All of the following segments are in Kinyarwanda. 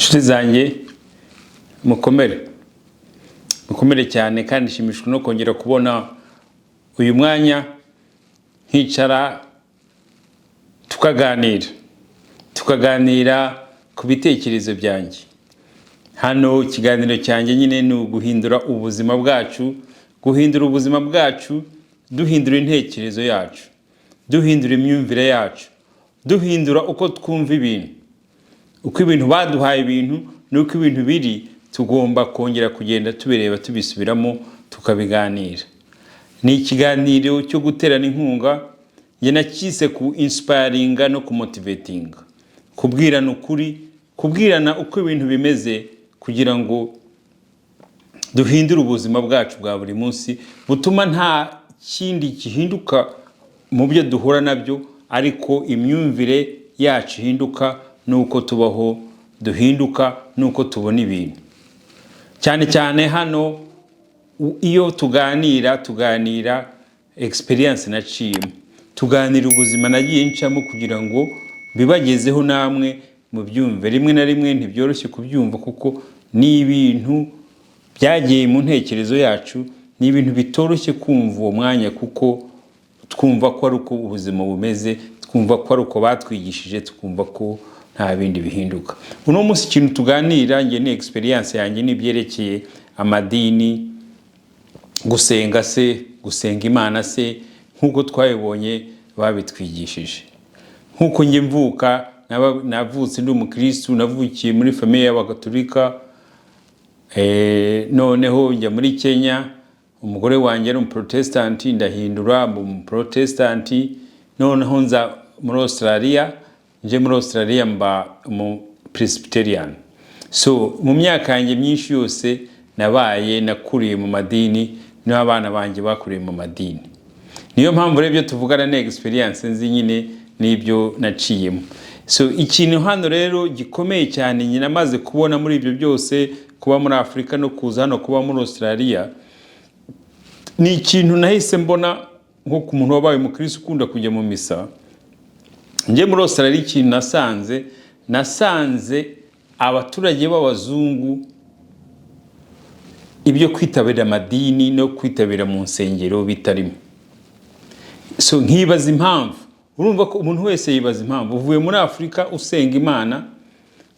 Inshuti zanjye, mukomere, mukomere cyane, kandi nshimishijwe no kongera kubona uyu mwanya nkicara tukaganira ku bitekerezo byanjye. Hano ikiganiro cyanjye nyine ni uguhindura ubuzima bwacu, guhindura ubuzima bwacu duhindura intekerezo yacu, duhindura imyumvire yacu, duhindura uko twumva ibintu, uko ibintu baduhaye ibintu n'uko ibintu biri. Tugomba kongera kugenda tubireba, tubisubiramo, tukabiganira. Ni ikiganiro cyo guterana inkunga. Njye nakise ku inspiringa no kumotivatinga, kubwirana ukuri, kubwirana uko ibintu bimeze, kugira ngo duhindure ubuzima bwacu bwa buri munsi, butuma nta kindi gihinduka mu byo duhura nabyo, ariko imyumvire yacu ihinduka, n'uko tubaho duhinduka, n'uko tubona ibintu. Cyane cyane hano iyo tuganira, tuganira experience naciyemo, tuganira ubuzima nagiye ncamo kugira ngo bibagezeho namwe mubyumve. Rimwe na rimwe ntibyoroshye kubyumva, kuko ni ibintu byagiye mu ntekerezo yacu, ni ibintu bitoroshye kumva uwo mwanya, kuko twumva ko ari uko ubuzima bumeze, twumva ko ari uko batwigishije, twumva ko nta bindi bihinduka. Uno munsi ikintu tuganira njye ni experience yanjye n'ibyerekeye amadini, gusenga se, gusenga Imana se, nk'uko twabibonye babitwigishije. Nk'uko njye mvuka, navutse ndi umukirisitu, navukiye muri famille y'Abagatolika. Noneho njya muri Kenya, umugore wanjye ari umuprotesitanti, ndahindura mba umuprotesitanti. Noneho nza muri Australia, nje muri Australia mba umu Presbyterian. So mu myaka yanjye myinshi yose nabaye, nakuriye mu madini, n'abana banjye bakuriye mu madini. Niyo mpamvu rero ibyo tuvugana ni experience nzi nyine, n'ibyo naciyemo. So ikintu hano rero gikomeye cyane nyine amaze kubona muri ibyo byose, kuba muri Afurika no kuza hano kuba muri Australia, ni ikintu nahise mbona nko ku muntu wabaye umukirisitu ukunda kujya mu misa. Njye muri Australia ikintu nasanze abaturage b'abazungu ibyo kwitabira amadini no kwitabira mu nsengero bitarimo. So nkibaza impamvu. Urumva ko umuntu wese yibaza impamvu. Uvuye muri Afurika usenga Imana,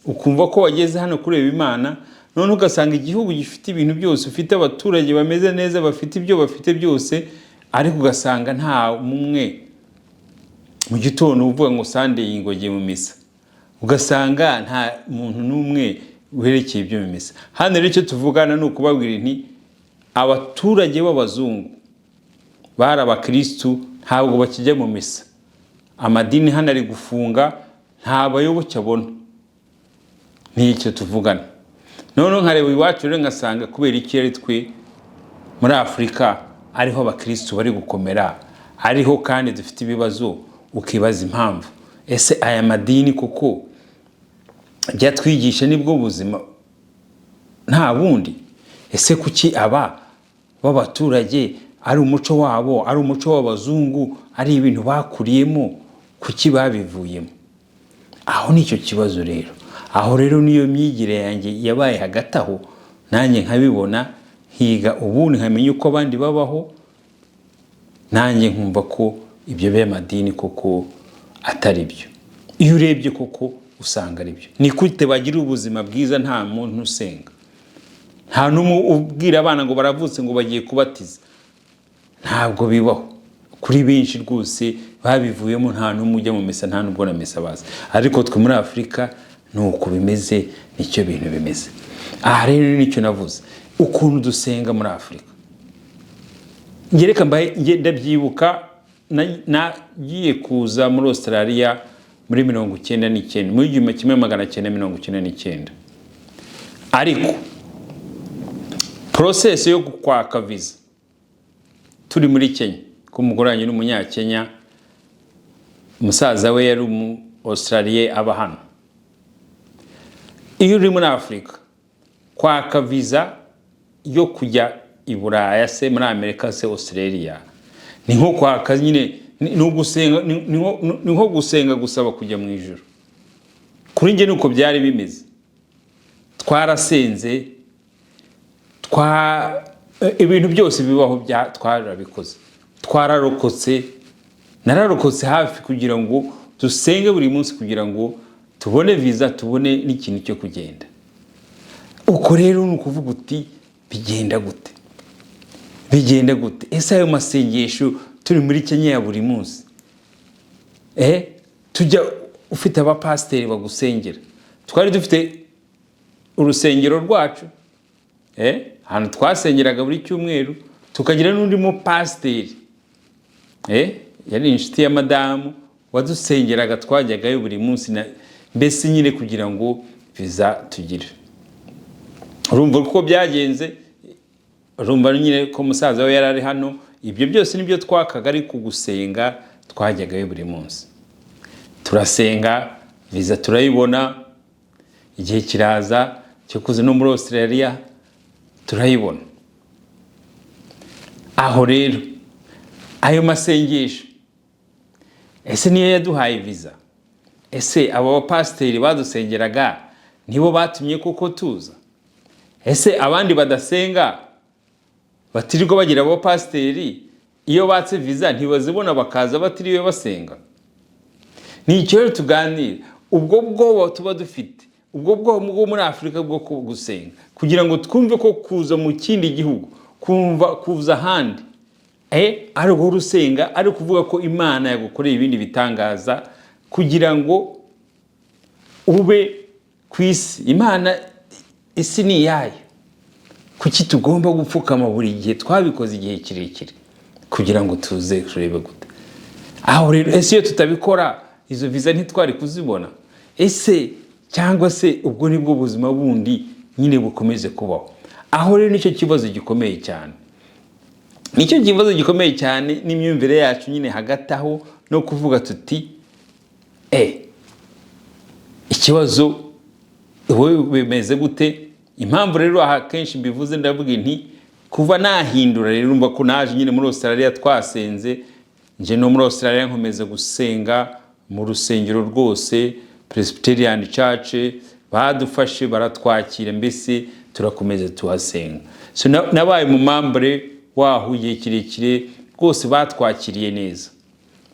ukumva ko wageze hano kureba Imana, none ugasanga igihugu gifite ibintu byose, ufite abaturage bameze neza, bafite ibyo bafite byose, ariko ugasanga nta mumwe mu gitondo uvuga ngo "Sunday ngo ngiye mu misa", ugasanga nta muntu n'umwe werekeye ibyo mu misa. Hano rero icyo tuvugana ni ukubabwira nti abaturage b'abazungu bari abakirisitu ntabwo bakijya mu misa. Amadini hano ari gufunga, nta bayoboke abona. N'icyo tuvugana. Noneho nkareba iwacu rero, ngasanga kubera iki ari twe muri Afurika ariho abakirisitu bari gukomera, ariho kandi dufite ibibazo? Ukibaza impamvu. Ese aya madini koko byatwigisha nibwo buzima, nta bundi? Ese kuki aba b'abaturage ari umuco wabo, ari umuco w'abazungu, ari ibintu bakuriyemo, kuki babivuyemo? Aho nicyo kibazo rero. Aho rero niyo myigire yanjye yabaye hagati aho, nanjye nkabibona, nkiga ubundi nkamenya uko abandi babaho, nanjye nkumva ko ibyo by'amadini koko atari byo. Iyo urebye koko usanga ari byo. Ni gute bagira ubuzima bwiza nta muntu usenga, nta n'umwe ubwira abana ngo baravutse ngo bagiye kubatiza? Ntabwo bibaho kuri benshi rwose. Babivuyemo, nta n'umwe ujya mu misa, nta n'ubwo na misa bazi. Ariko twe muri Afurika ni uko bimeze, nicyo bintu bimeze. Aha rero nicyo navuze, ukuntu dusenga muri Afurika. Ngereka mbahe, ndabyibuka nagiye kuza muri Australia muri 99, muri 1999. Ariko process yo kwaka visa turi muri Kenya, ko umugore wanjye ni Umunyakenya, musaza we yari umu Australie aba hano. Iyo uri muri Afurika, kwaka visa yo kujya i Buraya se, muri Amerika se, Australia, ni nko kwaka nyine, ni ugusenga, ni nko gusenga gusaba kujya mu ijuru. Kuri njye nuko byari bimeze. Twarasenze, twa ibintu byose bibaho twarabikoze, twararokotse, nararokotse hafi kugira ngo dusenge buri munsi kugira ngo tubone viza, tubone n'ikintu cyo kugenda. Uko rero ni ukuvuga uti: "Bigenda gute? Bigenda gute?" Ese ayo masengesho turi muri Kenya ya buri munsi, tujya ufite abapasiteri bagusengera, twari dufite urusengero rwacu, ahantu twasengeraga buri cyumweru, tukagira n'undi mupasiteri, yari inshuti ya madamu wadusengeraga, twajyagayo buri munsi, mbese nyine kugira ngo viza tugire. Urumva uko byagenze, urumva nyine ko musaza we yari ari hano. Ibyo byose nibyo twakaga, ariko gusenga twajyagayo buri munsi, turasenga, viza turayibona. Igihe kiraza cyo kuza no muri Australia, turayibona. Aho rero ayo masengesho, ese niyo yaduhaye viza? Ese abo bapasiteri badusengeraga nibo batumye koko tuza? Ese abandi badasenga, batirirwa bagira abapasiteri, iyo batse viza ntibazibona bakaza batiriwe basenga? Ni icyo rero tuganira. Ubwo bwoba tuba dufite, ubwo bwoba bwo muri Afurika bwo gusenga, kugira ngo twumve ko kuza mu kindi gihugu, kumva kuza ahandi, ari guhora usenga, ari ukuvuga ko Imana yagukoreye ibindi bitangaza kugira ngo ube ku isi. Imana, isi ni iyayo. Kuki tugomba gupfukama buri gihe? Twabikoze igihe kirekire kugira ngo tuze turebe gute aho rero. Ese iyo tutabikora, izo viza ntitwari kuzibona? Ese cyangwa se ubwo nibwo buzima bundi nyine bukomeze kubaho? Aho rero nicyo kibazo gikomeye cyane, nicyo kibazo gikomeye cyane n'imyumvire yacu nyine hagati aho, no kuvuga tuti: "Ikibazo wowe bimeze gute?" Impamvu rero aha kenshi mbivuze, ndavuga nti kuva nahindura rero, urumva ko naje nyine muri Australia twasenze, nje no muri Australia nkomeza gusenga mu rusengero rwose, Presbyterian Church. Badufashe, baratwakira, mbese turakomeza tuhasenga. So nabaye mu member waho igihe kirekire rwose. Batwakiriye neza,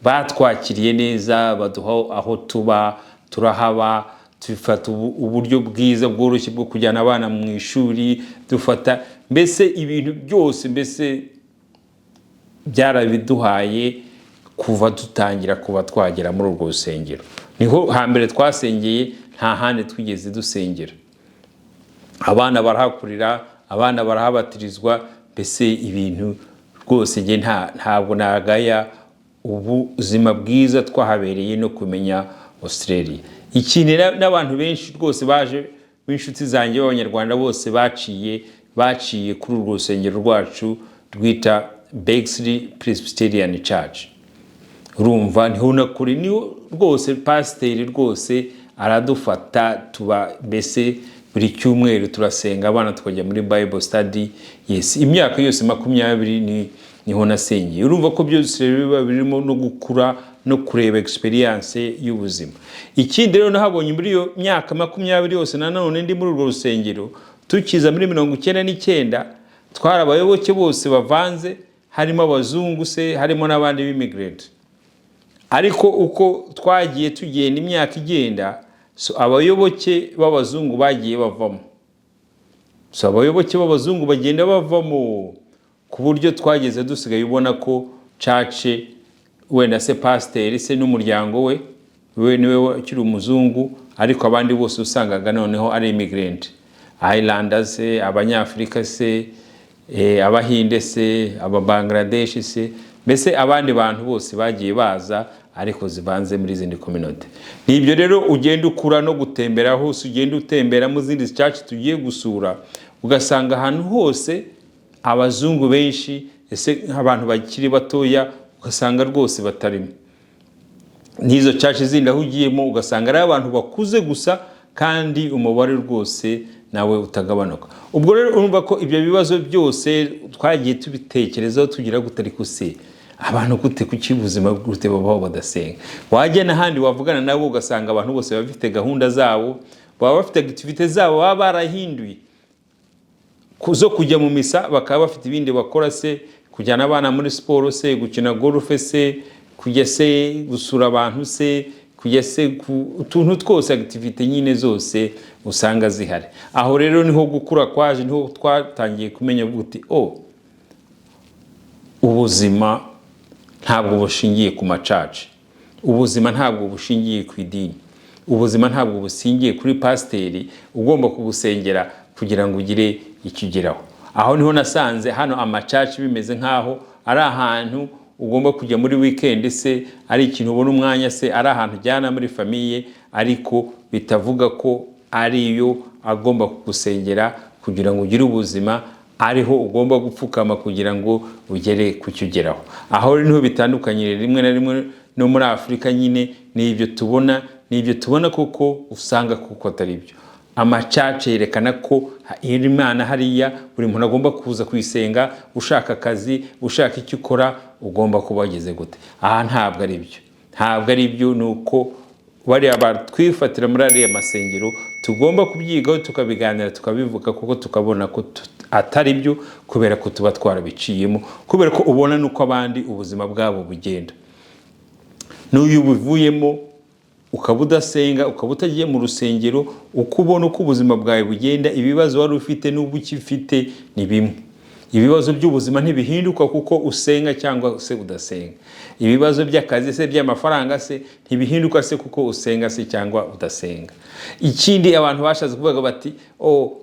batwakiriye neza, baduha aho tuba, turahaba, dufata uburyo bwiza bworoshye bwo kujyana abana mu ishuri, dufata mbese ibintu byose, mbese byarabiduhaye kuva dutangira, kuba twagera muri urwo rusengero. Niho hambere twasengeye, nta handi twigeze dusengera. Abana barahakurira, abana barahabatirizwa, mbese ibintu rwose njye ntabwo nagaya ubuzima bwiza twahabereye no kumenya Australia. Ikintu n'abantu benshi rwose baje b'inshuti zanjye b'Abanyarwanda bose baciye kuri urwo rusengero rwacu rwita Bexley Presbyterian Church. Urumva niho nakuri, niho rwose pasiteri rwose aradufata, tuba mbese buri cyumweru turasenga, abana tukajya muri Bible study. Yes, imyaka yose 20 niho nasengeye. Urumva ko byose rero biba birimo no gukura no kureba experience y'ubuzima. Ikindi rero nahabonye muri iyo myaka 20 yose, nanone ndi muri urwo rusengero, tukiza muri 99, twari abayoboke bose bavanze, harimo abazungu se, harimo n'abandi b'immigrant. Ariko uko twagiye tugenda, imyaka igenda, so abayoboke b'abazungu bagiye bavamo, so abayoboke b'abazungu bagenda bavamo, ku buryo twageze dusigaye ubona ko church wenda se pasiteri se n'umuryango we, we niwe ukiri umuzungu, ariko abandi bose usangaga noneho ari immigrant, Islanders se, Abanyafurika se, Abahinde se, Ababangladesh se, mbese abandi bantu bose bagiye baza ariko zivanze muri izindi community. Ni ibyo rero ugenda ukura no gutembera hose, ugenda utembera mu zindi church tugiye gusura, ugasanga ahantu hose abazungu benshi, ese nk'abantu bakiri batoya ugasanga rwose batarimo. N'izo church zindi aho ugiyemo ugasanga ari abantu bakuze gusa, kandi umubare rwose nawe utagabanuka. Ubwo rero urumva ko ibyo bibazo byose twagiye tubitekerezaho, tugira gute? Ariko se abantu gute, kuki ubuzima gute babaho badasenga? Wajya n'ahandi wavugana nabo, ugasanga abantu bose baba bafite gahunda zabo. Baba bafite activités zabo baba barahinduye zo kujya mu misa, bakaba bafite ibindi bakora se, kujyana abana muri siporo se, gukina golf se, kujya se gusura abantu se, kujya se utuntu twose, activités nyine zose usanga zihari. Aho rero niho gukura kwaje, niho twatangiye kumenya uti: "Oh, ubuzima ntabwo bushingiye ku ma church, ubuzima ntabwo bushingiye ku idini, ubuzima ntabwo bushingiye kuri pasiteri ugomba kugusengera kugira ngo ugire icyo ugeraho." Aho niho nasanze hano ama church bimeze nk'aho ari ahantu ugomba kujya muri weekend se, ari ikintu ubona umwanya se, ari ahantu ujyana muri famille, ariko bitavuga ko ariyo agomba kugusengera kugira ngo ugire ubuzima, ariho ugomba gupfukama kugira ngo ugere ku cyo ugeraho. Aho niho bitandukanye rimwe na rimwe no muri Afurika nyine. Ni ibyo tubona kuko usanga kuko atari byo. Ama church yerekana ko Imana hariya buri muntu agomba kuza kuyisenga, ushaka akazi, ushaka icyo ukora, ugomba kuba wageze gute. Aha ntabwo ari byo, ntabwo ari byo. Ni uko bariya batwifatira muri ariya masengero, tugomba kubyigaho, tukabiganira, tukabivuga, kuko tukabona ko atari byo, kubera ko tuba twarabiciyemo, kubera ko ubona n'uko abandi ubuzima bwabo bugenda. N'uyu buvuyemo ukaba udasenga, ukaba utagiye mu rusengero, uko ubona uko ubuzima bwawe bugenda, ibibazo wari ufite n'ubu ukifite ni bimwe. Ibibazo by'ubuzima ntibihinduka kuko usenga cyangwa se udasenga. Ibibazo by'akazi se, by'amafaranga se, ntibihinduka se kuko usenga se cyangwa udasenga. Ikindi, abantu bashatse kuvuga bati: "Oh,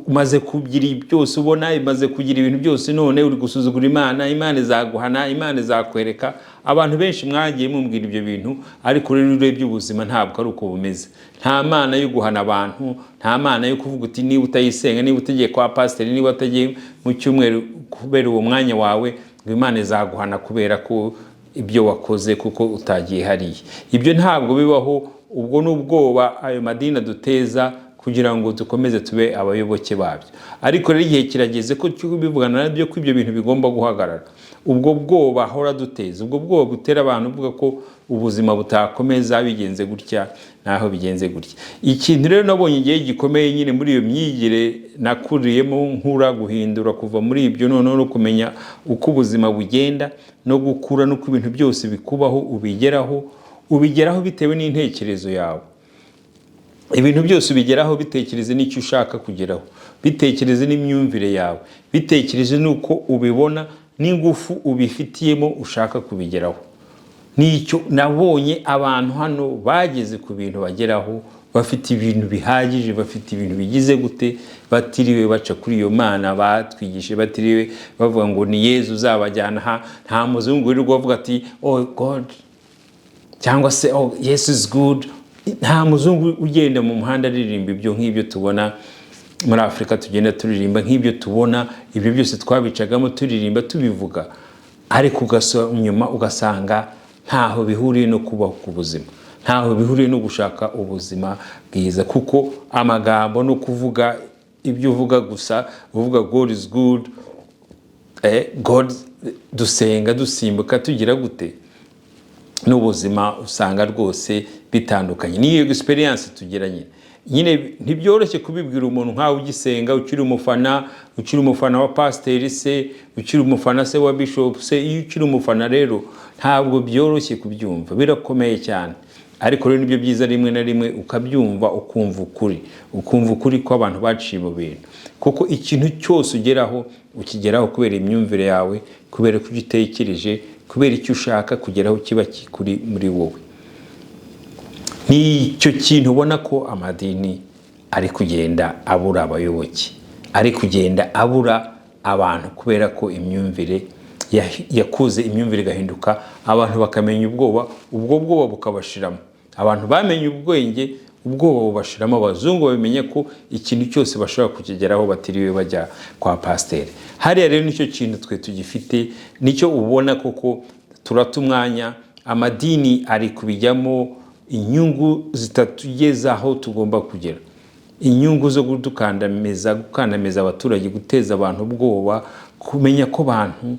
umaze kugira byose, ubona umaze kugira ibintu byose, none uri gusuzugura Imana, Imana izaguhana, Imana izakwereka." Abantu benshi mwagiye mumbwira ibyo bintu, ariko rero urebye ubuzima ntabwo ari uko bumeze. Nta Mana yo guhana abantu, nta Mana yo kuvuga uti niba utayisenga, niba utagiye kwa pasiteri, niba utagiye mu cyumweru kubera uwo mwanya wawe, ngo Imana izaguhana kubera ko ibyo wakoze kuko utagiye hariya. Ibyo ntabwo bibaho. Ubwo ni ubwoba ayo madini aduteza kugira ngo dukomeze tube abayoboke babyo. Ariko rero igihe kirageze ko bivugana nabyo ko ibyo bintu bigomba guhagarara. Ubwo bwoba ahora duteza, ubwo bwoba butera abantu uvuga ko ubuzima butakomeza bigenze gutya naho bigenze gutya. Ikintu rero nabonye igihe gikomeye nyine muri iyo myigire nakuriyemo nkura, guhindura kuva muri ibyo noneho no kumenya uko ubuzima bugenda no gukura n'uko ibintu byose bikubaho, ubigeraho bitewe n'intekerezo yawe. Ibintu byose ubigeraho bitekereze n'icyo ushaka kugeraho, bitekereze n'imyumvire yawe, bitekereze n'uko ubibona n'ingufu ubifitiyemo ushaka kubigeraho. Nicyo nabonye, abantu hano bageze ku bintu bageraho, bafite ibintu bihagije, bafite ibintu bigize gute, batiriwe baca kuri iyo Mana batwigishije, batiriwe bavuga ngo ni Yezu uzabajyana aha. Nta muzungu wirirwa avuga ati: "Oh God," cyangwa se: "Oh, Yesu is good." Nta muzungu ugenda mu muhanda aririmba ibyo nk'ibyo tubona muri Afurika tugenda turirimba, nk'ibyo tubona. Ibyo byose twabicagamo turirimba, tubivuga, ariko nyuma ugasanga ntaho bihuriye no kubaho ku buzima, ntaho bihuriye no gushaka ubuzima bwiza, kuko amagambo no kuvuga ibyo uvuga gusa, uvuga "God is good", God dusenga, dusimbuka, tugira gute, n'ubuzima usanga rwose bitandukanye. Niyo experience tugira nyine. Ntibyoroshye kubibwira umuntu nkawe ugisenga, ukiri umufana, ukiri umufana wa pasiteri se, ukiri umufana se wa bishop se. Iyo ukiri umufana rero ntabwo byoroshye kubyumva, birakomeye cyane. Ariko rero nibyo byiza, rimwe na rimwe ukabyumva, ukumva ukuri, ukumva ukuri ko abantu baciye mu bintu, kuko ikintu cyose ugeraho ukigeraho kubera imyumvire yawe, kubera ko ibyo utekereje, kubera icyo ushaka kugeraho kiba kikuri muri wowe. Nicyo kintu ubona ko amadini ari kugenda abura abayoboke, ari kugenda abura abantu, kubera ko imyumvire yakuze, imyumvire igahinduka, abantu bakamenya ubwoba, ubwo bwoba bukabashiramo. Abantu bamenye ubwenge, ubwoba bubashiramo. Abazungu babimenye ko ikintu cyose bashobora kukigeraho batiriwe bajya kwa pasiteri hariya. Rero nicyo kintu twe tugifite, nicyo ubona koko turata umwanya. Amadini ari kubijyamo inyungu zitatugeza aho tugomba kugera, inyungu zo kudukandamiza, gukandamiza abaturage, guteza abantu ubwoba, kumenya ko abantu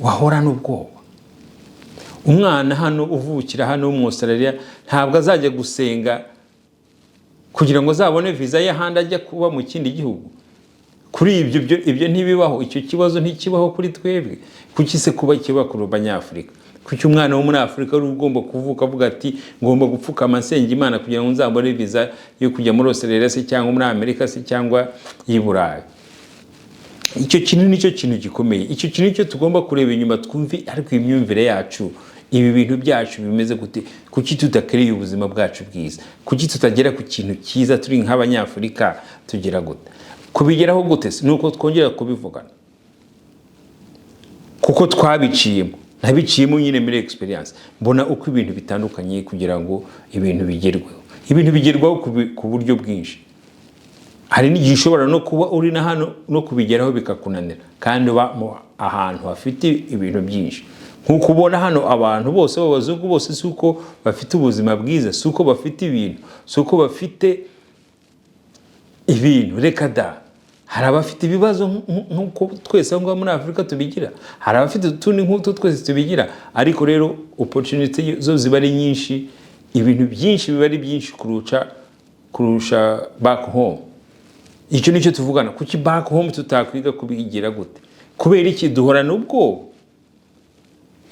bahorana ubwoba. Umwana hano uvukira hano w'Umwositarariya ntabwo azajya gusenga Kugira ngo azabone viza y'ahandi ajya kuba mu kindi gihugu. Kuri ibyo ntibibaho, icyo kibazo ntikibaho kuri twebwe. Kuki se kuba kiba ku Banyafurika? Kuki umwana wo muri Afurika ari ugomba kuvuka avuga ati: "Ngomba gupfukama nsenga Imana kugira ngo nzabone viza yo kujya muri Australia se, cyangwa muri Amerika se, cyangwa i Burayi"? Icyo kintu nicyo kintu gikomeye. Icyo kintu nicyo tugomba kureba inyuma, twumve: ariko iyi myumvire yacu, ibi bintu byacu bimeze gute? Kuki tudakereye ubuzima bwacu bwiza? Kuki tutagera ku kintu cyiza turi nk'Abanyafurika? Tugira gute kubigeraho? Gute se? Ni uko twongera kubivugana, kuko twabiciyemo. Nabiciyemo nyine muri experience, mbona uko ibintu bitandukanye. Kugira ngo ibintu bigerweho, ibintu bigerwaho ku buryo bwinshi. Hari n'igihe ushobora no kuba uri na hano no kubigeraho bikakunanira, kandi uba ahantu hafite ibintu byinshi. Nk'uko ubona hano abantu bose b'abazungu bose, si uko bafite ubuzima bwiza, si uko bafite ibintu, si uko bafite ibintu, reka da. Hari abafite ibibazo nk'uko twese aho ngaho muri Afurika tubigira, hari abafite utundi nk'utu twese tubigira. Ariko rero opportunity zo ziba ari nyinshi, ibintu byinshi biba ari byinshi kurusha back home. Icyo nicyo tuvugana. Kuki back home tutakwiga kubigira gute? Kubera iki duhorana ubwoba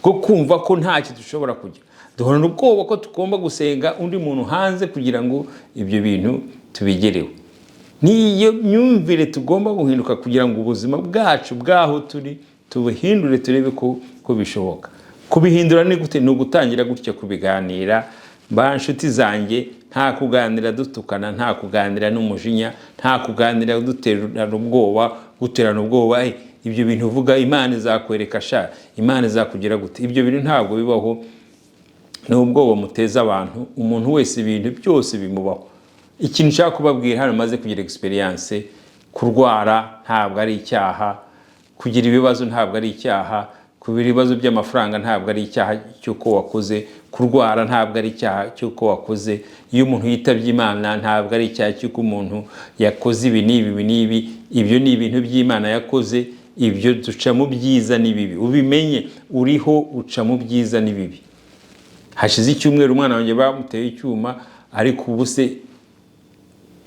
bwo kumva ko ntacyo dushobora kugira? Duhorana ubwoba ko tugomba gusenga undi muntu hanze kugira ngo ibyo bintu tubigereho. Niyo myumvire tugomba guhinduka kugira ngo ubuzima bwacu bw'aho turi tubuhindure, turebe ko bishoboka. Kubihindura ni gute? Ni ugutangira gutya kubiganira, ba nshuti zanjye. Nta kuganira dutukana, nta kuganira n'umujinya, nta kuganira duterana ubwoba, guterana ubwoba. "Ibyo bintu uvuga, Imana izakwereka sha, Imana izakugira gute." Ibyo bintu ntabwo bibaho, ni ubwoba muteza abantu. Umuntu wese ibintu byose bimubaho. Ikintu nshaka kubabwira hano, maze kugira experience: kurwara ntabwo ari icyaha, kugira ibibazo ntabwo ari icyaha, kugira ibibazo by'amafaranga ntabwo ari icyaha cy'uko wakoze, kurwara ntabwo ari icyaha cy'uko wakoze. Iyo umuntu yitabye Imana, ntabwo ari icyaha cy'uko umuntu yakoze ibi n'ibi, ibi n'ibi. Ibyo ni ibintu by'Imana yakoze. Ibyo duca mu byiza n'ibibi, ubimenye, uriho uca mu byiza n'ibibi. Hashize icyumweru umwana wanjye bamuteye icyuma, ariko ubu se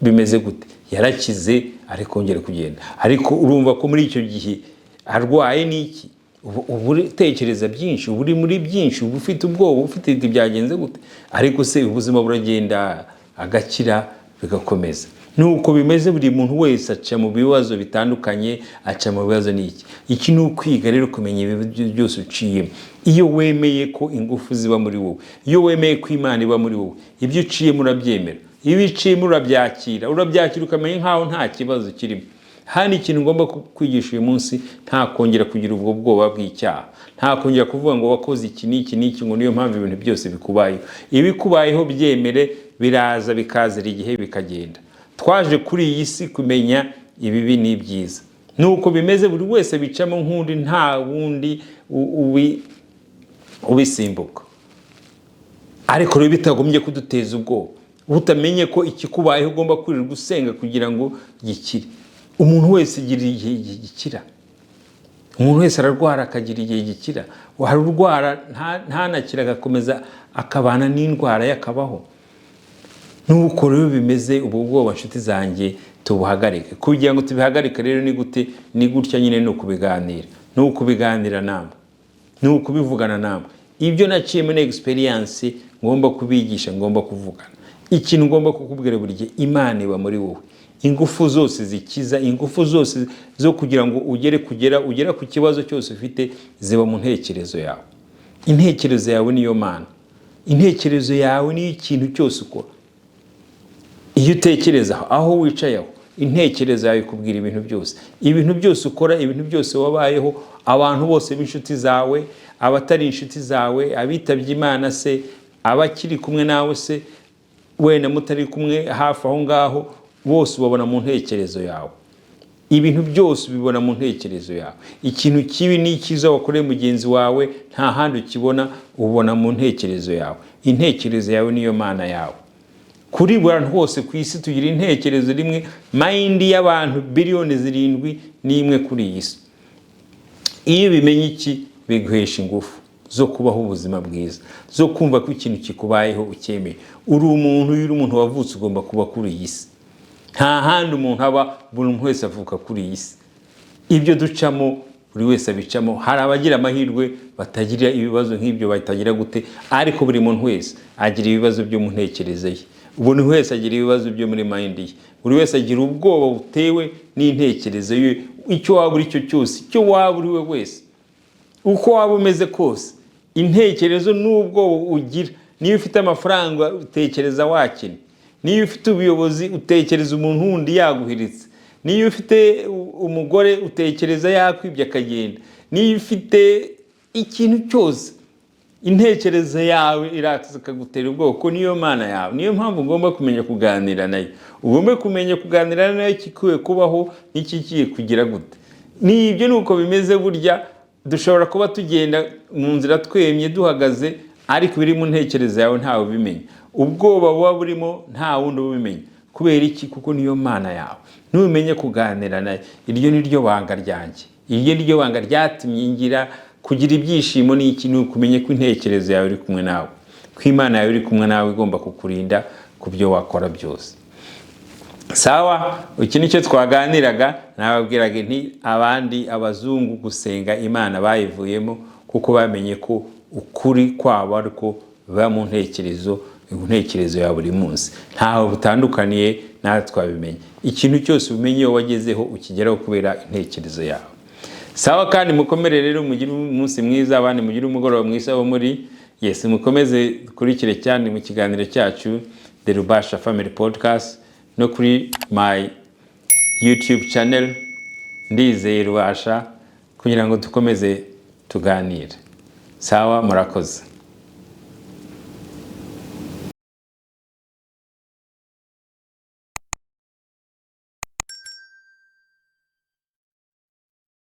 bimeze gute? Yarakize, ari kongera kugenda. Ariko urumva ko muri icyo gihe arwaye n'iki, uba utekereza byinshi, uba uri muri byinshi, uba ufite ubwoba, ufite byagenze gute. Ariko se ubuzima buragenda, agakira, bigakomeza. Nuko bimeze, buri muntu wese aca mu bibazo bitandukanye, aca mu bibazo n'iki. Iki ni ukwiga rero kumenya ibibazo byose uciyemo. Iyo wemeye ko ingufu ziba muri wowe, iyo wemeye ko Imana iba muri wowe, ibyo uciyemo urabyemera, iyo uciyemo urabyakira, urabyakira ukamenya nkaho nta kibazo kirimo. Hano ikintu ngomba kwigisha uyu munsi: nta kongera kugira ubwo bwoba bw'icyaha, nta kongera kuvuga ngo wakoze iki n'iki n'iki, ngo niyo mpamvu ibintu byose bikubayeho. Ibikubayeho byemere, biraza bikazira igihe, bikagenda. Twaje kuri iyi si kumenya ibibi n'ibyiza. Nuko bimeze, buri wese bicamo nk'undi, nta wundi ubisimbuka. Ariko rero bitagombye kuduteza ubwoba, utamenye ko ikikubayeho ugomba kwirirwa usenga kugira ngo gikire. Umuntu wese agira igihe gikira, umuntu wese ararwara akagira igihe gikira. Hari urwara ntanakire, agakomeza akabana n'indwara ye, akabaho. Nuko rero bimeze. Ubu bwoba, nshuti zanjye, tubuhagarike. Kugira ngo tubihagarike rero ni gute? Ni gutya nyine, ni ukubiganira, ni ukubiganira namwe, ni ukubivugana namwe. Ibyo naciye muri experience ngomba kubigisha, ngomba kuvugana. Ikintu ngomba kukubwira buri gihe: Imana iba muri wowe. Ingufu zose zikiza, ingufu zose zo kugira ngo ugere kugera ugera ku kibazo cyose ufite, ziba mu ntekerezo yawe. Intekerezo yawe niyo Mana, intekerezo yawe niyo ikintu cyose ukora. Iyo utekereza aho wicaye, aho intekerezo yawe ikubwira ibintu byose, ibintu byose ukora, ibintu byose wabayeho, abantu bose b'inshuti zawe, abatari inshuti zawe, abitabye Imana se, abakiri kumwe nawe se, wenda mutari kumwe hafi aho ngaho, bose ubabona mu ntekerezo yawe. Ibintu byose ubibona mu ntekerezo yawe. Ikintu kibi n'icyiza wakoreye mugenzi wawe, nta handi ukibona, ubona mu ntekerezo yawe. Intekerezo yawe niyo Mana yawe. Kuri buri hantu hose ku isi tugira intekerezo rimwe. Mind y'abantu biliyoni 7 n'imwe kuri iyi si. Iyo ubimenye iki, biguhesha ingufu. zo kubaho ubuzima bwiza, zo kumva ko ikintu kikubayeho ucyemeye. Uri umuntu, iyo uri umuntu wavutse ugomba kuba kuri iyi si. Nta handi umuntu aba, buri muntu wese avuka kuri iyi si. Ibyo ducamo buri wese abicamo. Hari abagira amahirwe batagira ibibazo nk'ibyo, batagira gute, ariko buri muntu wese agira ibibazo byo mu ntekerezo ye. Buri wese agira ibibazo byo muri mind ye. Buri wese agira ubwoba butewe n'intekerezo ye. Icyo waba uri cyo cyose, icyo waba uri we wese, uko waba umeze kose, intekerezo n'ubwoba ugira. Niyo ufite amafaranga utekereza wakina, niyo ufite ubuyobozi utekereza umuntu wundi yaguhiritse, niyo ufite umugore utekereza yakwibye akagenda, niyo ufite ikintu cyose, intekerezo yawe iraza ikagutera ubwoba, ko niyo mana yawe. Niyo mpamvu ugomba kumenya kuganira nayo, ugomba kumenya kuganira nayo ikikwiye kubaho n'ikigiye kugira gute. Ni ibyo, ni uko bimeze. Burya dushobora kuba tugenda mu nzira twemye, duhagaze, ariko ibiri mu ntekerezo yawe ntawe ubimenya. Ubwoba buba burimo nta wundi ubimenya. Kubera iki? Kuko niyo mana yawe. Numenye kuganira nayo. Iryo ni ryo banga ryanjye, iryo ni ryo banga ryatumye ngira kugira ibyishimo. Ni iki? Ni ukumenya ko intekerezo yawe iri kumwe nawe, ko Imana yawe iri kumwe nawe, igomba kukurinda ku byo wakora byose. Sawa, iki nicyo twaganiraga. Nababwiraga nti abandi abazungu gusenga Imana bayivuyemo, kuko bamenye ko ukuri kwabo ariko biba mu ntekerezo ya buri munsi. Ntaho butandukaniye natwe twabimenye. Ikintu cyose umenye, iyo wagezeho ukigeraho kubera intekerezo yawe. Sawa, kandi mukomere rero, mugire umunsi mwiza, abandi mugire umugoroba mwiza wo muri. Yes, mukomeze dukurikire cyane mu kiganiro cyacu The Rubasha Family Podcast no kuri my YouTube channel Ndizeye Rubasha, kugira ngo dukomeze tuganire. Sawa, murakoze.